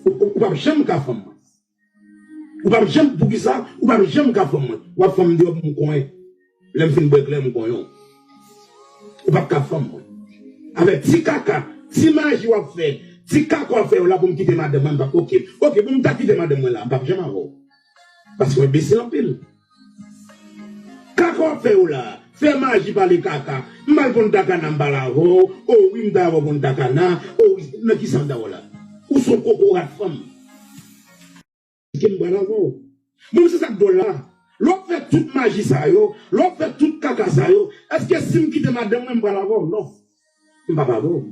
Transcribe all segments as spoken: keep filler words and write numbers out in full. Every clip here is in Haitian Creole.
Ou, ou, ou p ap janm ka fanm mwen. Ou p ap janm, poukisa? Ou p ap janm ka fanm mwen. W ap fanm deyò pou m konyen. Lè m fin bwè klè, m konyen w. Ou p ap ka fanm mwen. Avèk ti kaka, ti maji w ap fè, ti kaka w ap fè yo la pou m kite madanm mwen, m p ap, oke. Oke, pou m ta kite madanm mwen la, m p ap janm avè w. Paske w enbesil anpil. Kaka w ap fè yo la, fè maji pale kaka. M al Punta Cana, m pale avè w. O wi, m ta avè w Punta Cana. O wi, nan kisa m ta avè w la? Ou se yon kokorat fanm. Ke m pral avè w. Bon, se sa k dwòl la. Lè w ap fè tout maji sa yo, lè w ap fè tout kaka sa yo, èske si m kite madanm mwen, m pral avè w? Non. M p ap avè w.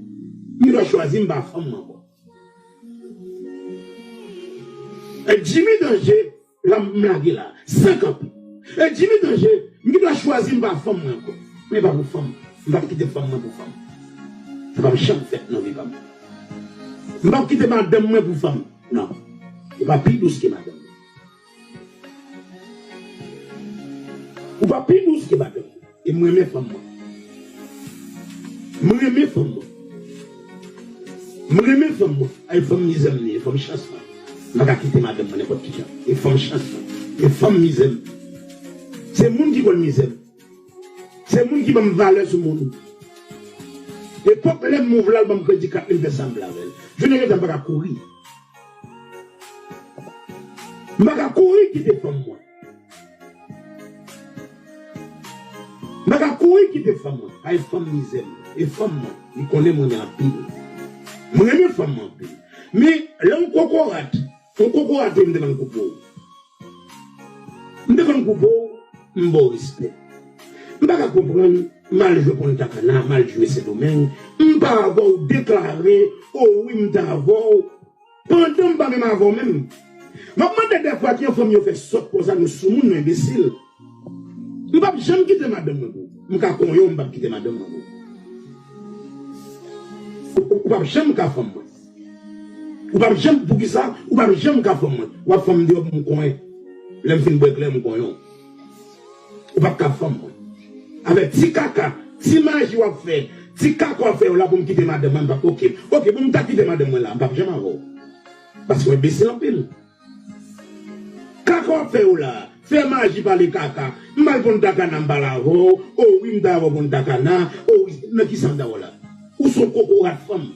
M gendwa chwazi m pa fanm mwen ankò. E Jimmy Danje, la m lage la, san kanpe. E Jimmy Danje, m gendwa chwazi m pa fanm mwen ankò. Men pa pou fanm. M p ap kite fanm mwen pou fanm. Sa p ap janm fèt nan vi pa m. M p ap kite madanm mwen pou fanm. Non. Ou pa pi dous ke madanm mwen. Ou pa pi dous ke madanm mwen. E m renmen fanm mwen. M renmen fanm mwen. M renmen fanm mwen. Ay, fanm mizè m li ye, fanm chans mwen. M pa ka kite madanm mwen nenpòt ki jan. E fanm chans mwen. E fanm mizè m. Se moun ki konn mizè m. Se moun ki ban m valè sou moun. Epòk lè m move la, l ban m kredi kat mil, fè sa m vle avè l. Jounen jodi a, m pa ka kouri. M pa ka kouri kite fanm mwen. M pa ka kouri kite fanm mwen. Ay, fanm mizè m. E fanm mwen, li konnen m renmen anpil. M renmen fanm mwen anpil. Men, lè yon kokorat, yon kokorat, m te konn koupe w. M te konn koupe w, m ba w respè. M pa ka konprann, m al jwe Punta Cana, m al jwe Sendomeng, m pa avè w deklare, o wi, m ta avè w. Pandan m pa menm avè w menm. M ap mande dèfwa ki yon fanm yo fè sòt konsa, nou soumoun, nou enbesil. M p ap janm kite madanm mwen pou ou. M ka konyen w, m p ap kite madanm mwen pou ou. Ou, ou, ou p ap janm ka fanm mwen. Ou p ap janm, poukisa? Ou p ap janm ka fanm mwen. W ap fanm deyò pou m konyen. Lè m fin bwè klè, m konyen w. Ou p ap ka fanm mwen. Avèk ti kaka, ti maji w ap fè, ti kaka w ap fè yo la pou m kite madanm mwen, m p ap, oke. Oke, pou m ta kite madanm mwen la, m p ap janm avè w. Paske w enbesil anpil. Kaka w ap fè yo la, fè maji pale kaka. M al Punta Cana, m pale avè w. O wi, m ta avè w Punta Cana. O wi, nan kisa m ta avè w la? Ou se yon kokorat fanm.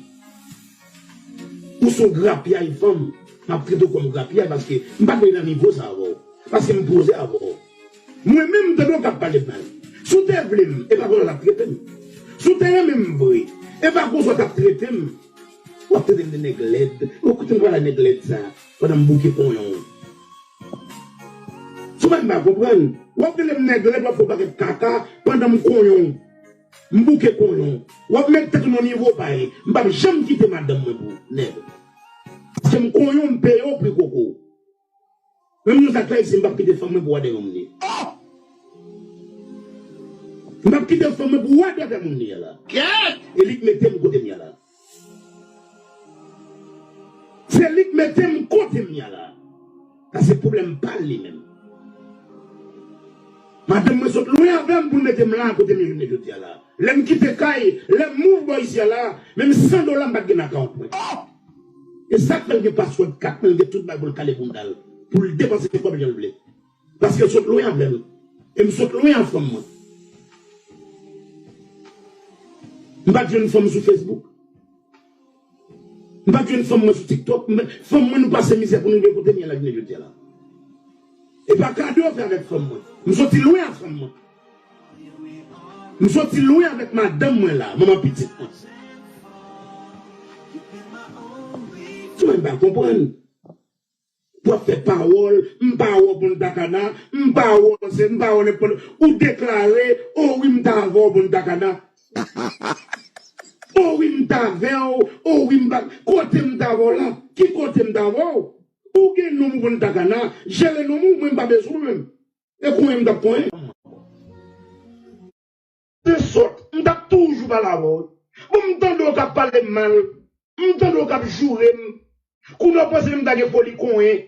Ou se yon grapyay fanm. M ap trete w kòm grapyay paske m pa t vle nan nivo sa avè w. Paske m poze avè w. Mwen menm, m tande w k ap pale mal. Si w te vle m, e pa konsa w t ap trete m. Si w te renmen m vre, e pa konsa w t ap trete m. W ap trete m de nèg lèd. Ou koute m pale a nèg lèd sa, pandan m bouke konyen w. Si w pa, m pa konprann. W ap rele m nèg lèd, w ap fè yon pakèt kaka pandan m konyen w. M bouke konyen w. W ap met tèt ou nan nivo pa ye. M p ap janm kite madanm mwen pou nèg. Paske m konyen w, m peye w pri koko. Menm nou sa k la isit, m p ap kite fanm mwen pou wè dèyè yon moun ye. M p ap kite fanm mwen pou wè dèyè moun li ye la. E li k mete m kote m ye la. Se li k mete m kote m ye la. Sa se pwoblèm pa l li menm. Madanm mwen sot lwen avè m pou l mete m la kote m ye jounen jodi a la. Lè m kite kay, lè m move bò isi a la, menm san dola m pa t gen nan akawont mwen. E sa k fè l gen paswòd kat mwen, l gen tout bagay pou l kale bounda l, pou l depanse kòb jan l vle. Paske l sot lwen avè m. E m sot lwen ak fanm mwen. M pa t jwenn fanm sou Facebook. M pa t jwenn fanm mwen sou TikTok. M, fanm mwen, nou pase mizè pou nou rive kote m ye la jounen jodi a la. E pa kado yo fè avèk fanm mwen. M soti lwen ak fanm mwen. M soti lwen avèk madanm mwen la, manman pitit mwen. Sa mwen pa konprann. W ap fè pawòl, m pa wè w Punta Cana, m pa wè w se, m pa wè w nenpòt, ou deklare, o wi, m ta avè w Punta Cana. O wi, m ta avè w, o wi, m pa, kote m ta avè w la? Ki kote m ta avè w? Ou gen nonm ou Punta Cana, jere nonm ou, mwen m pa bezwen w menm. E konyen m t ap konyen. Te sòt, m t ap toujou pale avè w. Bon, m tande w k ap pale m mal. M tande w k ap joure m. Kounye a w panse menm m ta gen foli konyen.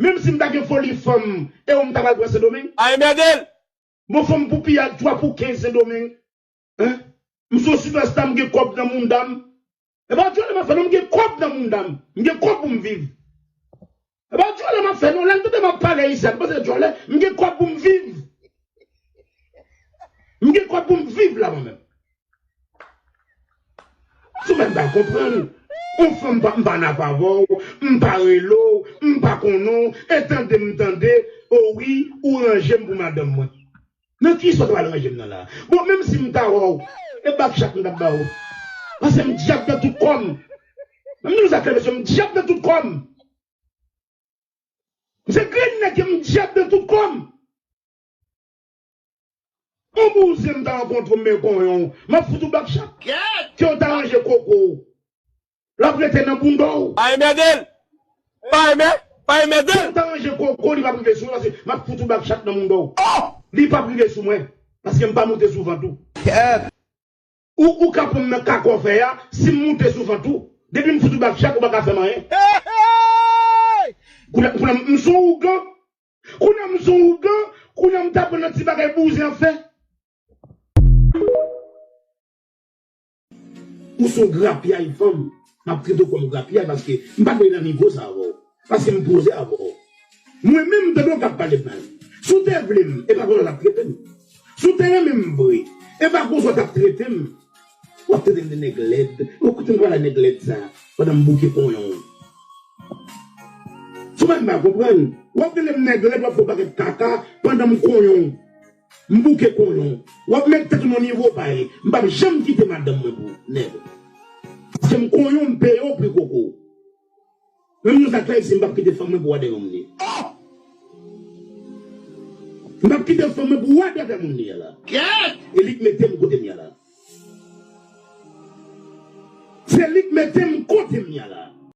Menm si m ta gen foli fanm, e w m ta pral pran Sendomeng? Ay, mède l! Bon, fanm pou piyaj, twa pou kenz Sendomeng. Hein? M se yon sipèsta, m gen kòb nan mounda m. E pa djòlè m ap fè non, m gen kòb nan mouda m. M gen kòb pou m viv. E pa djòlè m ap fè non, lè n tande m ap pale isi a, n panse djòlè, m gen kòb pou m viv. M gen kòb pou m viv la mwen menm. Sou mwen m pa konprann. Yon fanm pa, m pa nan avè w, m pa rele w, m pa konnen w, e tande m tande, o wi, ou ranje m pou madanm mwen. Nan kisa w ta pral ranje m nan la? Bon, menm si m ta wè w, e bak chat m t ap ba w. Paske m dyab nan tout kò m. Menm nou sa klè, mesye, m dyab nan tout kò m. M se grenn nèg ke m dyab nan tout kò m. Yon bouzen m ta rankontre m men konyon, m ap fout ou bak chat. Ke w ta ranje koko w. L ap rete nan bounda w. Pa enmède l. Pa enmè, pa enmède l. Ou ta ranje koko, li p ap rive sou mwen, paske m ap fout ou bak chat nan mounda w. Oh! Li p ap rive sou mwen, paske m pa moute sou vant ou. Ou, ou ka pran m nan kaka w fè a, si m moute sou vant ou. Depi m fout ou bak chat, ou pa ka fè m anyen. Kounye a, kounye a, m son ougan. Kounye a, m son ougan. Kounye a, m ta pran nan ti bagay bouzen ap fè. Ou se yon grapyay fanm. M ap trete w kòm grapyay paske m pa t vle nan nivo sa avè w. Paske m poze avè w. Mwen menm, m tande w k ap pale m mal. Si w te vle m, e pa konsa w t ap trete m. Si w te renmen m vre, e pa konsa w t ap trete m. W ap trete m de nèg lèd. Bon, koute m pale a nèg lèd sa, pandan m bouke konyon w. Se w pa konprann. W ap rele m nèg lèd, w ap fè yon pakèt kaka pandan m konyon w. M bouke konyon w. W ap met tèt ou nan nivo w pa ye. M p ap janm kite madanm mwen pou nèg. Paske m konyon, m peye w pri koko w. Menm nou sa klè isi, m p ap kite fanm mwen pou w a dèyè moun li ye. M p ap kite fanm mwen pou w a dèyè moun li ye la. E li k mete m kote m ye la. Se li k mete m kote m ye la.